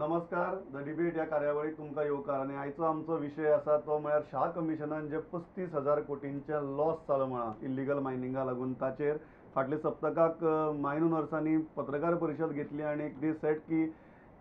नमस्कार, the debate ह्या कार्यावळीक तुमकां येवकार आनी आयचो आमचो विशय आसा तो म्हळ्यार शाह कमिशनान जे 35,000 कोटींचे लॉस जालो म्हळां इल्लिगल मायनिंगा लागून, ताचेर फाटल्या सप्तकाक मायन ओनर्सांनी पत्रकार परिशद घेतली आनी दे सेड की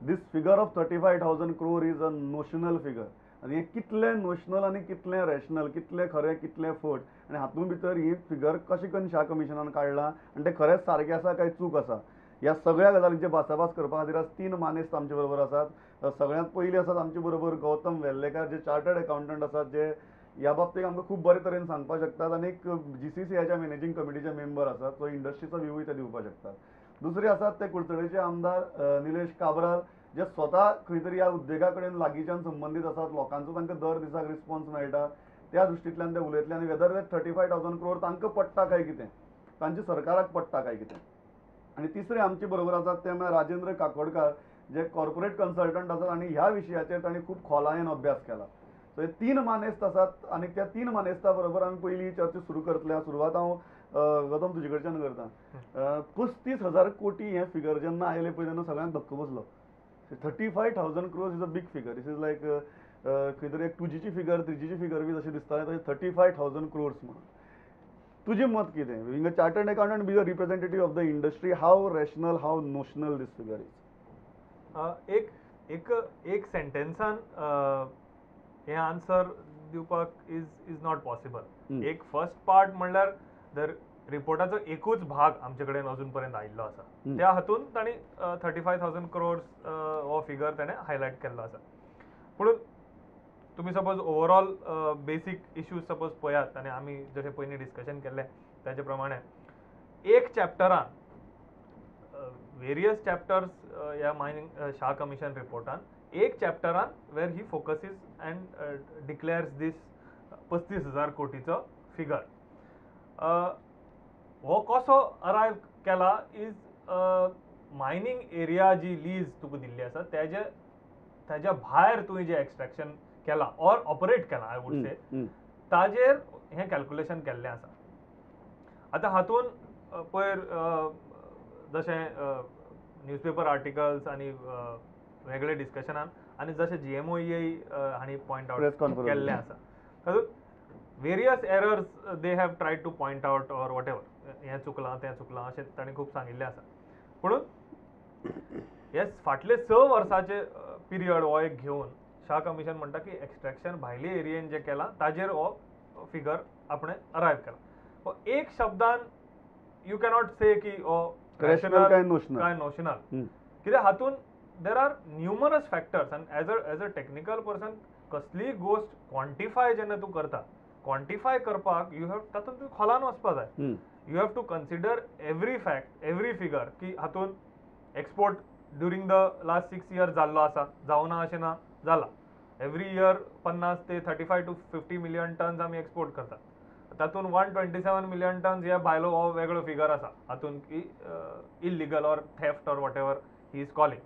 this figure of 35,000 crore is a notional figure. आनी हें कितलें नोशनल आनी कितलें रॅशनल, कितलें खरें कितलें फट आनी हातूंत भितर ही फिगर कशें करून शाह कमिशनान काडलां आनी तें खरेंच सारकें आसा काय चूक आसा, ह्या सगळ्या गजालींचे भासाभास करपा खातीर आज तीन मानेस्त आमचे बरोबर आसात. सगळ्यांत पयलीं आसात आमचे बरोबर गौतम वेल्लेकार, जे चार्टर्ड अकाउंटंट आसात, जे ह्या बाबतीत आमकां खूब बरे तरेन सांगपाक शकतात आनी एक GCCIच्या मॅनेजींग कमिटीचे मेंबर आसात, सो इंडस्ट्रीचो व्यूय ते दिवपाक शकतात. दुसरे आसात ते कुडचडेचे आमदार निलेश काब्राल, जे स्वता खंय तरी ह्या उद्देगा कडेन लागींच्यान संबंदीत आसात, लोकांचो तांकां दर दिसाक रिस्पॉन्स मेळटा, त्या दृश्टींतल्यान ते उलयतले आनी वेदर that 35,000 crore तांकां पडटा काय कितें, तांच्या सरकाराक पडटा काय कितें. आनी तिसरे आमचे बरोबर आसात ते म्हळ्यार राजेंद्र काकोडकार, जे कॉर्पोरेट कन्सल्टंट आसात आनी ह्या विशयाचेर तांणी खूब खोलायेन अभ्यास केला. सो हे तीन मानेस्त आसात आनी त्या तीन मानेस्ता बरोबर आमी पयली चर्चा सुरू करतले. सुरवात हांव गौतम तुजे कडच्यान करता. 35,000 कोटी हें फिगर जेन्ना आयलें पळय तेन्ना सगळ्यांक धक्को बसलो. 35,000 crores is a big figure. This is like खंय तरी एक 2Gची फिगर, 3Gची फिगर बी जशें दिसतालें तशें 35,000 क्रोर्स म्हणून. तुजें मत कितें? Being a chartered accountant, being a representative of the industry, how rational, how notional this figure is? एक एक एक सेंटेन्सान हें आन्सर दिवपाक is not possible. एक फर्स्ट पार्ट म्हणल्यार दर रिपोर्टाचो एकूच भाग आमचे कडेन अजून पर्यंत आयिल्लो आसा, त्या हातून तांणी 35,000 क्रोर्स हो फिगर ताणें हायलायट केल्लो आसा. पूण तुमी suppose overall basic issues suppose पळयात आनी आमी जशें पयलीं डिस्कशन केल्लें ताचे प्रमाणे एक चॅप्टरान वेरियस चॅप्टर्स ह्या मायनींग शाह कमिशन रिपोर्टान एक चॅप्टरान where he focuses and declares this 35,000 कोटीचो figure. हो कसो अरायव केला is mining area ji lease तुका दिल्ली आसा तेजे ताज्या भायर तुवें जें एक्स्ट्रॅक्शन केला ऑर ऑपरेट केला, I would say, ताजेर हें कॅल्क्युलेशन केल्लें आसा. आतां हातून पयर जशें न्यूजपेपर आर्टिकल्स आनी वेगळे डिस्कशनान आनी जशें GMOEA हांणी पॉयंट आउट केल्लें आसा, तातूंत various errors they have tried to point out or whatever, हें चुकलां तें चुकलां अशें तांणी खूब सांगिल्लें आसा. पूण येस, फाटले 6 वर्साचे पिरियड हो एक घेवन शाह कमिशन म्हणटा की एक्स्ट्रॅक्शन भायले एरियेन जें केलां ताजेर हो फिगर आपणें अरायव केला. एक शब्दान you cannot से की हो रॅशनल काय नोशनल, काय नोशनल, कित्याक हातून there are numerous factors आनी as a technical person कसलीय गोश्ट क्वॉन्टिफाय जेन्ना तूं करता, क्वॉन्टिफाय करपाक you have तातूंत तुवें खोलान वचपा जाय. You have to consider every fact, every figure की हातूंत export during the last 6 years जाल्लो आसा, जावना अशें ना, जाला. एवरी इयर 50 ते 35 टू 50 मिलियन टन्स आमी एक्सपोर्ट करतात, तातूंत 127 मिलियन टन्स हे भायलो हो वेगळो फिगर आसा हातूंत की illegal or theft or whatever he is calling.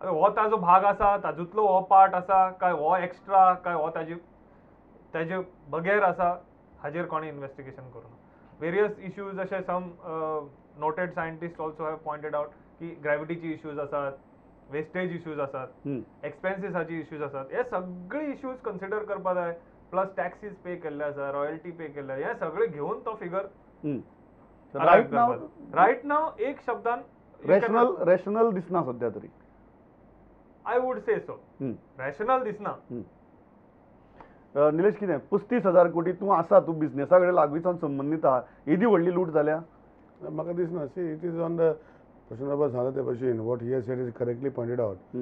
हो ताजो भाग आसा, तातूंतलो हो पार्ट आसा काय हो एक्स्ट्रा काय हो ताजे बगैर आसा, हाजेर कोणें इन्वेस्टिगेशन करूं. वेरियस इश्यूज अशे some noted scientist also have pointed out की ग्रॅविटीची इश्यूज आसात, वेस्टेज इश्यूज आसात, एक्सपेन्सीसाची इश्यूज आसात, हे सगळे इश्यूज कन्सिडर करपा जाय. प्लस टॅक्सीस पे केल्ले आसा, रॉयल्टी पे केल्ले, हे सगळे घेवन तो फिगर रायट नाव एक शब्दान रॅशनल दिसना सध्या तरी. I would say so, rational दिसना. निलेश, कितें 35,000 कोटी तूं आसा, तूं बिझनेसा कडेन लागींच्यान संबंदीत आहा, येदी व्हडली लूट जाल्या म्हाका दिसना. See, it is on the प्रश्न सांगला ते भशेन what he has said is correctly pointed out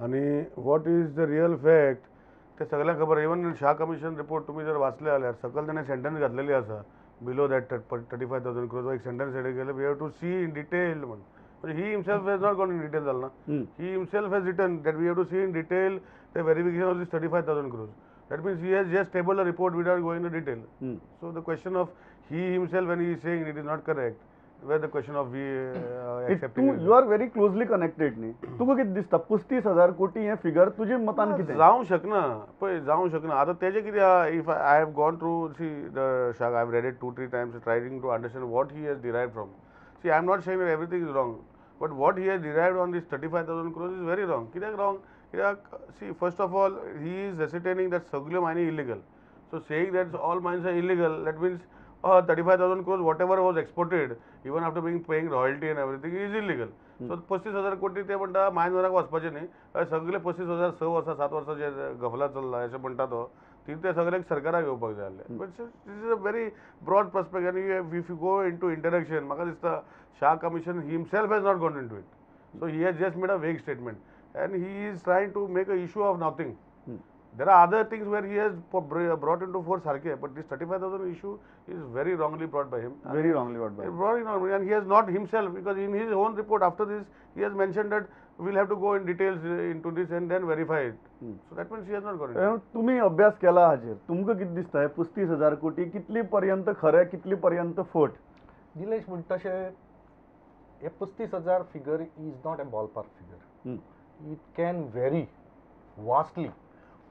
आनी what is the real fact ते सगळ्यांक खबर. इवन शाह कमिशन रिपोर्ट तुमी जर वाचले जाल्यार सकयल ताणें सेंटन्स घातलेली आसा बिलो that 35,000 crores एक सेंटन्स एड केलें, we have to see in detail म्हण. म्हणजे he himself has not gone in detail जालें ना, he himself has written that we have to see in detail the verification of this 35,000 crores. That means he has just tabled a report without going into detail. So the question of he himself when he is saying it is not correct, where the question of we accepting it. You are very closely connected न्ही, तुका कितें दिसता 35,000 कोटी हें figure तुजे मतान कितें जावंक शकना? पळय जावंक शकना. आतां तेजें कितें आहा, if I have gone through see the Shah, I have read it 2-3 times trying to understand what he has derived from. See, I am not saying that everything is wrong. But what he has derived on this 35,000 crores is very wrong. कित्याक wrong? कित्याक see, first of all, he is ascertaining that सगल्यो Mayani illegal. So saying that all mines are illegal, that means 35,000 crores whatever was exported, even after being paying royalty and everything, is illegal. So 35,000 कोटी ते म्हणटा मायन वराक वचपाचे न्ही, सगळे 35,000 6 वर्सां 7 वर्सां जे गफला चल्ला अशें म्हणटा तो, ती ते सगळे सरकाराक घेवपाक जाय आसले. But this is a very broad prospect आनी if you go into interaction, म्हाका दिसता Shah commission himself has not gone into it. So he has just made a vague statement and he is trying to make a issue of nothing. There are other things where he has brought into force सारखे, but this 35,000 issue is very wrongly brought by him. Very wrongly brought by him. Very wrongly, and he has not himself, because in his own report after this, he has mentioned that we'll have to go in details into this and then verify it. So that means he has not got it. तुम्ही अभ्यास केला हाजेर, तुमकां कितें दिसता हे 35,000 कोटी कितली पर्यंत खरें, कितली पर्यंत फट? निलेश म्हणटा तशें हे 35,000 figure is not a ballpark figure. It can vary vastly.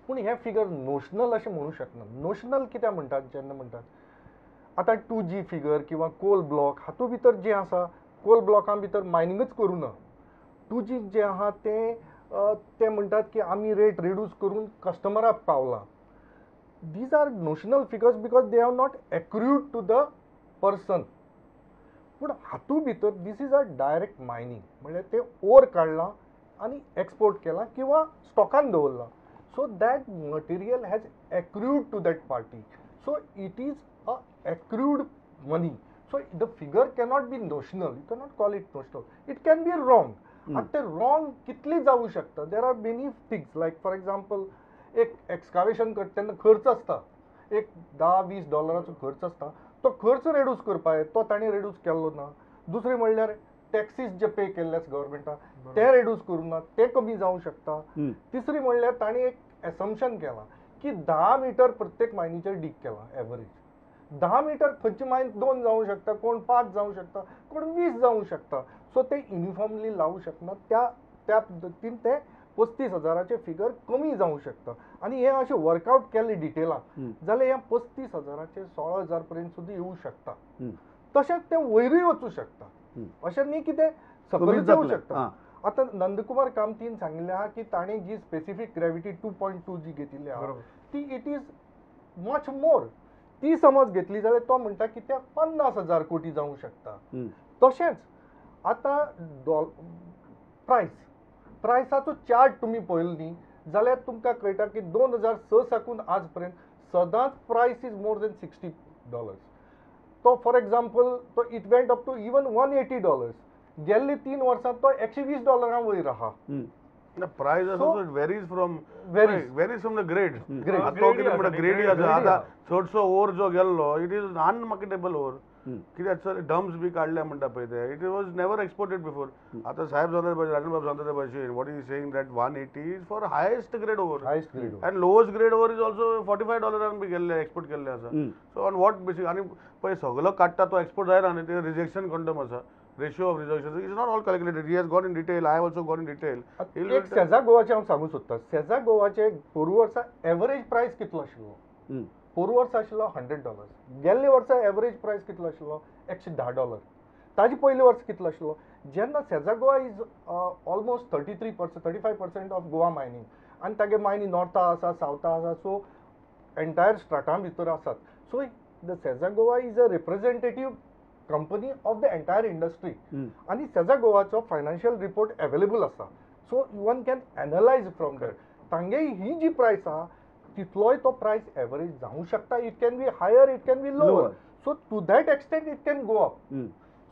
पूण हे फिगर नोशनल अशें म्हणू शकना. नोशनल कित्याक म्हणटात जेन्ना म्हणटात आतां 2G figure किंवा कोल ब्लॉक हातूंत भितर जें आसा, कोल ब्लॉकां भितर मायनिंगच करूं ना. 2G जें आहा तें ते म्हणटात की आमी रेट रिड्यूस करून कस्टमराक पावला. These are notional figures because they have not accrued to the person. पूण हातूंत भितर this is a direct mining, म्हणल्यार ते ओर काडलां आनी एक्सपोर्ट केलां किंवा स्टॉकान दवरलां. So that material has accrued to that party. So it is a accrued money. So the figure cannot be notional. You cannot call it notional. It can be wrong. आतां ते wrong कितली जावं शकता? There are many things. Like for example, एक excavation करता तेन्ना खर्च आसता, एक $10-20 खर्च आसता, तो खर्च रेड्यूस करपाक तो ताणें रेड्यूस केल्लो ना. दुसरें म्हणल्यार टॅक्सीस जे पे केल्ले आसा गव्हर्मेंटान ते रेड्यूस करूं ना, ते कमी जावं शकता. तिसरी म्हणल्यार ताणें एक एसम्पशन केलां की 10 मिटर प्रत्येक मायनीचेर डीग केलां एवरेज. 10 मिटर खंयची मायन 2 जावं शकता, कोण 5 जावं शकता, कोण 20 जावं शकता. सो ते युनिफॉर्मली लावूं शकना. त्या त्या पद्दतीन ते 35,000 फिगर कमी जावं शकता. आनी हे अशें वर्कआवट केल्ले डिटेलान जाल्यार ह्या 35,000 16,000 पर्यंत सुद्दां येवं शकता. तशेंच ते वयरूय वचूं शकता, अशें न्ही की ते सकयल जावं शकता. आतां नंदकुमार कामतीन सांगिल्लें आहा की ताणें जी स्पेसिफीक ग्रेविटी 2.2 जी घेतिल्ली आहा ती it is much more. ती समज घेतली जाल्यार तो म्हणटा की ते 50,000 कोटी जावं शकता. तशेंच आतां प्रायस प्रायसाचो चार्ट तुमी पळयलो न्ही जाल्यार तुमकां कळटा की 2006 साकून आज पर्यंत सदांच प्रायस is more than $60. तो फॉर एग्जाम्पल तो it went up to even $180. गेल्ले 3 वर्सां तो $120 वयर आहा. Price also varies from varies from the grade. तो कितें म्हणटा ग्रेडी आसा. आतां चडसो ओर जो गेल्लो it is अनमार्केटेबल ओर. कित्याक सर डम्प्स बी काडले म्हणटा पळय ते, it was never exported before. आतां साहेब सांगता पळय, राजन बाब सांगता ते भशेन, what is saying that 180 is for highest grade ore, and lowest grade ore is also $45 बी गेल्ले एक्सपोर्ट केल्ले आसा. So on what basis? आनी पळय सगलो काडटा तो एक्सपोर्ट जायना न्ही, ते रिजेक्शन कंडम आसा. Ratio of rejection is not all calculated. He has gone in detail. I have also gone in detail. एक सेजा गोवाचे हांव सांगूंक सोदतां. सेजा गोवाचे पोरू वर्सा एवरेज प्रायस कितलो आशिल्लो? पोरू वर्सा आशिल्लो $100. गेल्ले वर्सा एवरेज प्रायस कितलो आशिल्लो? $110. ताजे पयले वर्स कितलो आशिल्लो? जेन्ना Sesa Goa is almost 33%, 35% of Goa mining, आनी तागे मायनी नॉर्था आसा, सावथा आसा, सो एंटायर स्ट्राटां भितर आसात. So the Sesa Goa is a representative company of the entire industry. आनी सेजा गोवाचो फायनान्शियल रिपोर्ट एवेलेबल आसा. So one can analyse from that. तांगे ही जी प्रायस आहा तितलोय तो प्रायस एवरेज जावं शकता. It can be higher, it can be lower. So to that extent it can go up.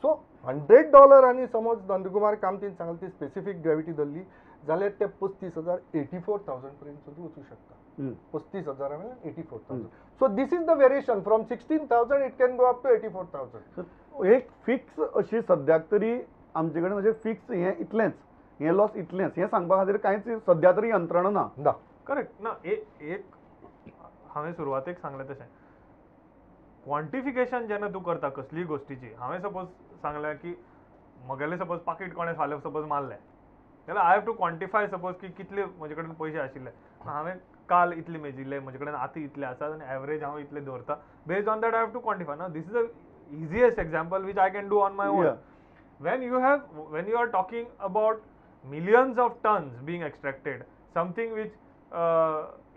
So $100 आनी समज नंदकुमार कामतीन सांगले ती स्पेसिफीक ग्रेविटी धरली जाल्यार ते 35,000 84,000 पर्यंत सुद्दां वचूं शकता. 35,000 84,000. So this is the variation from 16,000 it can go up to 84,000. एक फिक्स अशी सद्याक तरी आमचे कडेन अशें फिक्स हें इतलेंच, हें लॉस इतलेंच हें सांगपा खातीर कांयच सद्या तरी यंत्रणा ना. ना, करेक्ट ना. एक हांवें सुरवातेक सांगलें तशें क्वॉन्टिफिकेशन जेन्ना तूं करता कसलीय गोश्टीची, हांवें सपोज सांगलें की म्हगेलें सपोज पाकीट कोणें फाल्यां सपोज मारलें जाल्यार I have to quantify suppose की कितले म्हजे कडेन पयशे आशिल्ले, हांवें काल इतले मेजिल्ले, म्हजे कडेन आतां इतले आसात आनी एवरेज हांव इतले दवरता. Based on that I have to quantify. ना, this is a easiest example which I can do on my own. When you are talking about millions of tons being extracted, something which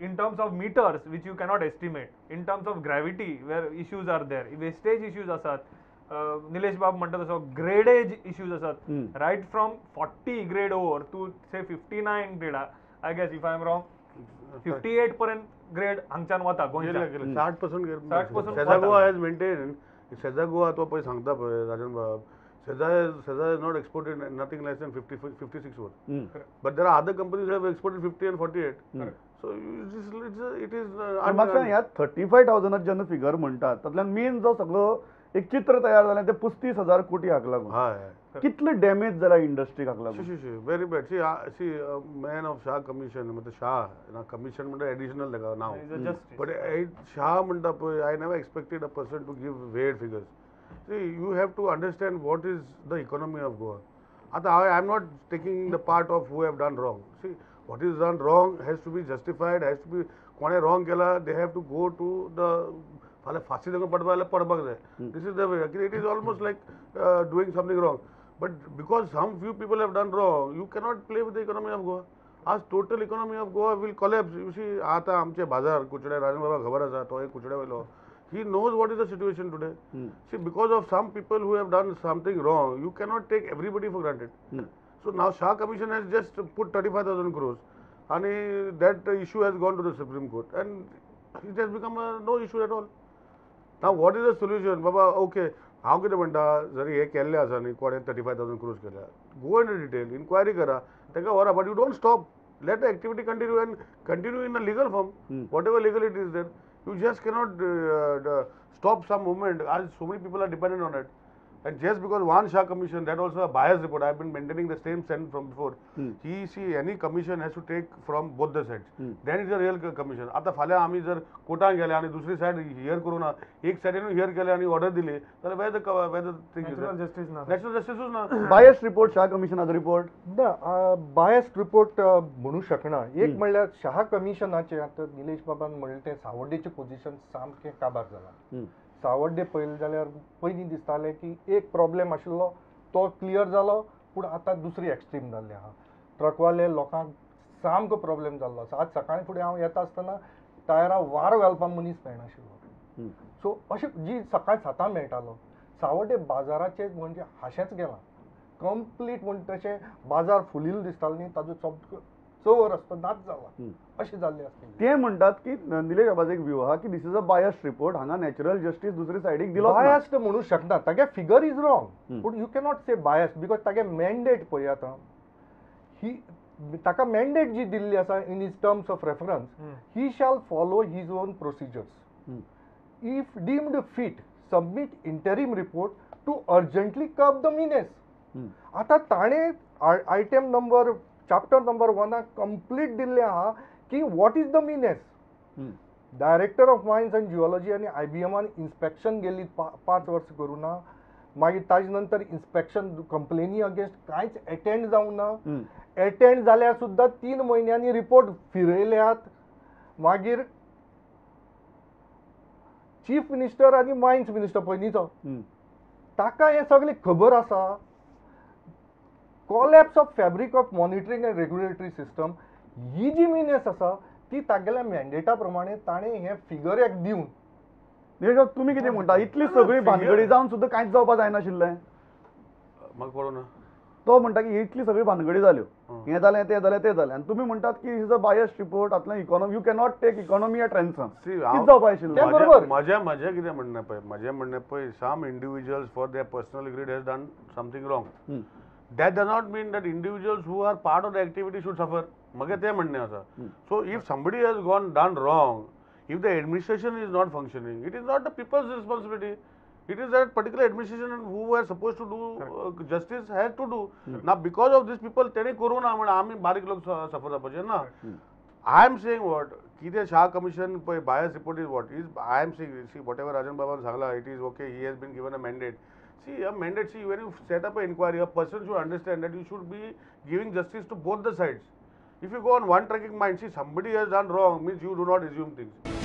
in terms of meters which you cannot estimate, in terms of gravity where issues are there, wastage issues आसात, निलेश बाब म्हणटा तसो ग्रेडेज issues आसात, right from 40 grade ore to say 59 grade, I guess if I am wrong 58 पर्यंत grade हांगच्यान वता गोंयच्यान. 60% Sesa Goa has maintain. Sesa Goa तो पळय सांगता पळय राजन बाब, Sesa is not exported nothing less than 56 ore. But there are other companies have exported 50 and 48. So it is म्हाका ह्या 35,000 जेन्ना फिगर म्हणटात तातूंतल्यान मेन जो सगळो एक चित्र तयार जालें तें 35,000 कोटी हाका लागून. कितले डॅमेज जाला इंडस्ट्रीक हाका लागून. Very bad. See see man of Shah commission म्हणटा, शाह ना कमिशन म्हणटा एडिशनल ताका नांव, बट शाह म्हणटा पळय, I never expected a person to give weird figures. See you have to understand what is the economy of Goa. आतां I am not taking the part of who have done wrong. See what is done wrong has to be justified, has to be कोणें wrong केला they have to go to the फाल्यां फांशी तांकां पडपा जाल्यार पडपाक जाय. This is the way. It is almost like doing something wrong. But because some few people have done wrong, you cannot play with the economy of Goa. आज total economy of Goa will collapse. You see आतां आमचे बाजार कुचडे, राजन बाबा खबर आसा, तो एक कुचडे वयलो, he knows what is the situation today. See because of some people who have done something wrong, you cannot take everybody for granted. So now Shah Commission has just put 35,000 crores and that issue has gone to the Supreme Court and it has become a no issue at all. Now what is the solution? Baba, okay, हांव कितें म्हणटा, जरी हे केल्लें आसा न्ही, कोणें 35,000 crores केल्या, go in detail inquiry करा, तांकां व्हरा, but you don't stop. Let the activity continue and continue in a legal form, whatever legal it is there. You just cannot stop some movement as so many people are dependent on it. And just because one Shah Commission, that also a biased report, I have been maintaining the same sense from before. He see any commission has to take from both the sides. Then it's a real commission. आता फाल्यां आमी जर कोर्टान गेले आनी दुसरी side here करूं ना, एक सायडीन here केले आनी ऑर्डर दिली जाल्यार where the thing is natural justice ना, नॅचरल जस्टिसूच ना. बायस्ड रिपोर्ट शाह कमिशनाचो रिपोर्ट ना, बायस्ड रिपोर्ट म्हणू शकना. एक म्हणल्यार शाह कमिशनाचे आतां निलेश बाबान म्हणलें तें सावर्डेचें पोजिशन सामकें काबार जालां. सावर्डे पळयलें जाल्यार पयलीं दिसतालें की एक प्रॉब्लेम आशिल्लो तो क्लियर जालो, पूण आतां दुसरी एक्स्ट्रीम जाल्ली आहा. ट्रकवाले लोकांक सामको प्रॉब्लेम जाल्लो आसा. आज सकाळीं फुडें हांव येता आसतना टायरां वारो घालपाक मनीस मेळनाशिल्लो. सो अशें जी सकाळी 7 मेळटालो. सावर्डे बाजाराचेर म्हणजे हाशेंच गेलां कंप्लीट, म्हण तशें बाजार फुलिल्लो दिसतालो न्ही, ताजो चवर रस्तो नाच जाला अशें जाल्लें आसता. ते म्हणटात की निलेश बाबाचो एक व्यू आहा की this is a biased report, हांगा नॅचरल जस्टीस दुसरे सायडीक दिलो. बायस्ड म्हणू शकना, तागे फिगर is wrong, पूण you cannot say biased because Tage mandate पळय आतां, ही ताका मॅन्डेट जी दिल्ली आसा in his terms of reference, he shall follow his own procedures. If deemed fit submit interim report to urgently curb the menace. आतां ताणें item number chapter number 1 complete दिल्लें आहा की what is the menace. Director of mines and geology आनी IBMान inspection गेली 5 वर्सां करूं ना, मागीर ताजे नंतर इन्स्पेक्शन कंप्लेनी अगेन्स्ट कांयच एटेंड जावंक ना. एटेंड जाल्यार सुद्दां 3 म्हयन्यांनी रिपोर्ट फिरयल्यात. मागीर चीफ मिनिस्टर आनी मायन्स मिनिस्टर पयलींचो ताका हें सगळें खबर आसा. Collapse of fabric of monitoring and regulatory system ही जी मिनेस आसा ती तागेल्या मॅन्डेटा प्रमाणे ताणें हें फिगर एक दिवन. तुमी कितें म्हणटा, इतली सगळी भानगडी जावन सुद्दां कांयच जावपाक जायनाशिल्लें? म्हाका कळना. तो म्हणटा की इतली सगळी भानगडी जाल्यो, हें जालें तें जालें तें जालें, आनी तुमी म्हणटात की is a biased report, हातूंतल्यान economy you cannot take economy at ransom. कितें जावपाक आशिल्लें? बरोबर. म्हजें कितें म्हणणें पळय, म्हजें म्हणणें पळय, some individuals for their personal greed has done something wrong. That does not mean that individuals who are part of the activity should suffer. मगे ते म्हणणें आसा. So if somebody has gone done wrong, if the administration is not functioning, it is not the people's responsibility. It is that particular administration who were supposed to do justice has to do. Now because of these people, तेणे करूं ना म्हण आमी बारीक लोक सफर जावपाचे ना. I am saying what, कितें शाह कमिशन पळय bias report is what is, I am saying, see whatever Rajan बाबान सांगला, it is okay, he has been given a mandate. See, a mandate, see, when you set up an inquiry, a person should understand that you should be giving justice to both the sides. If you go on one tracking mind, see, somebody has done wrong, means you do not assume things.